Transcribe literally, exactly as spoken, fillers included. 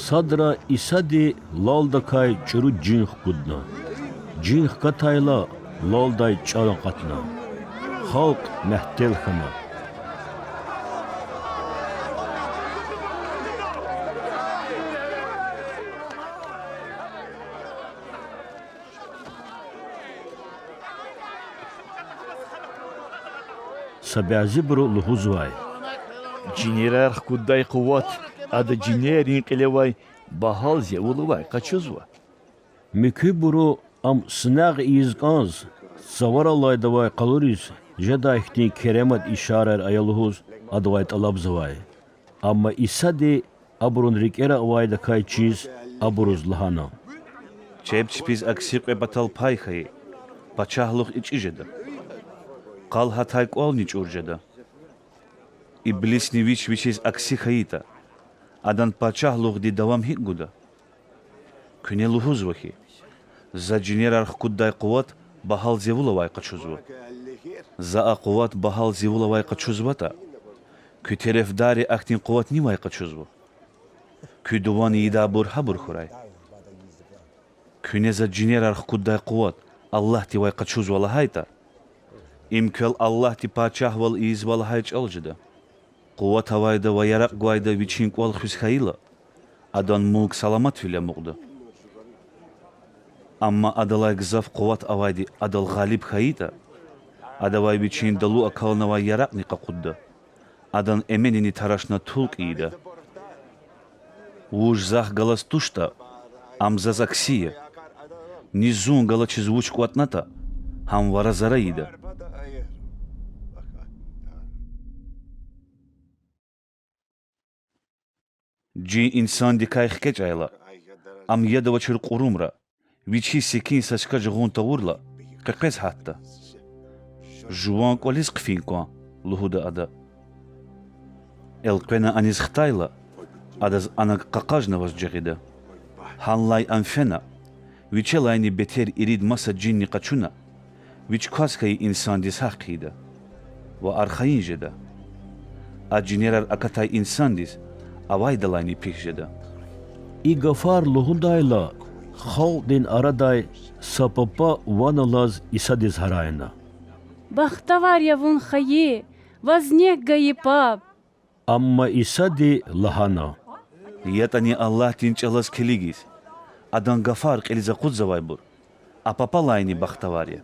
Садра Исади лалдакай чӀуру жин хкудна. Жин хкатайла, лалдай чӀал акъатна. Халкь мягьтел хьана. Са бязибуру лугьузвай: Жинерар хкуддай къуват Ада жинерин кьилевай багьал зевул авай къачузва. Муькуьбуру Ам синагъ ийиз кӀанз, цаварал алайдавай къалуриз жедай хьтин керемат ишараяр ая лугьуз, Адавай тӀалабзавай. Амма Исади абурун рикӀера авайдакай чиз абуруз лагьана: Чеб чпиз акси кьве патал пай хьайи, пачагьлугъ ичӀи жеда. Къал гьатай кӀвални чӀур жеда. Иблисни вич вичиз акси хьайитӀа, адан пачагьлугъди давам гьикӀ гуда? Куьне лугьузва хьи, За жинерар хкуддай къуват багьал зевул авай къачузва. За а къуват багьал зевул авай къачузватӀа, куь терефдарри ахьтин къуватнивай къачузва. Куь дуван ийидайбур гьабур хьурай. Куьне За жинерар хкуддай къуват Аллагьдивай къачузва лагьайтӀа, им квел Аллагьди пачагьвал ийизва лагьай чӀал жеда. Къуват авайда ва яракь гвайда вичин кӀвал хуьз хьайила, адан мулк саламатвиле амукьда. Амма адалай гзаф къуват авайди адал гъалиб хьайитӀа, адавай вичин далу акалнавай яракьни къакъудда, адан эменини тарашна тул кьийида. Вуж Захъ галаз туштӀа, ам Заз акси я. Ни Зун галачиз вуч кӀватӀнатӀа, гьам вара Зара ийида. Жин инсандикай хкечӀайла, ам яд авачир кьурумра, вичи секин са чка жагъун тавурла, къекъвез гьатда. Жуван кӀвализ хъфин кван,– лугьуда ада. Элкъвена аниз хтайла, адаз ана къакъажнаваз жагъида. Гьанлай ам фена, вичелайни бетер ирид маса жинни къачуна, вич кваз хьайи инсандиз гьахъ хъийида ва архайин жеда. А жинерар акатай инсандиз авайдалайни пис жеда. И гафар лугьудайла, халкьдин арадай са папа ван алаз Исадиз гьарайна: Бахтавар я Вун, хайи, Ваз нек гайи паб! Амма Исади лагьана: ЯтӀани Аллагьдин чӀалаз килигиз, Адан гафар кьилиз акъудзавайбур, а папалайни бахтавар я.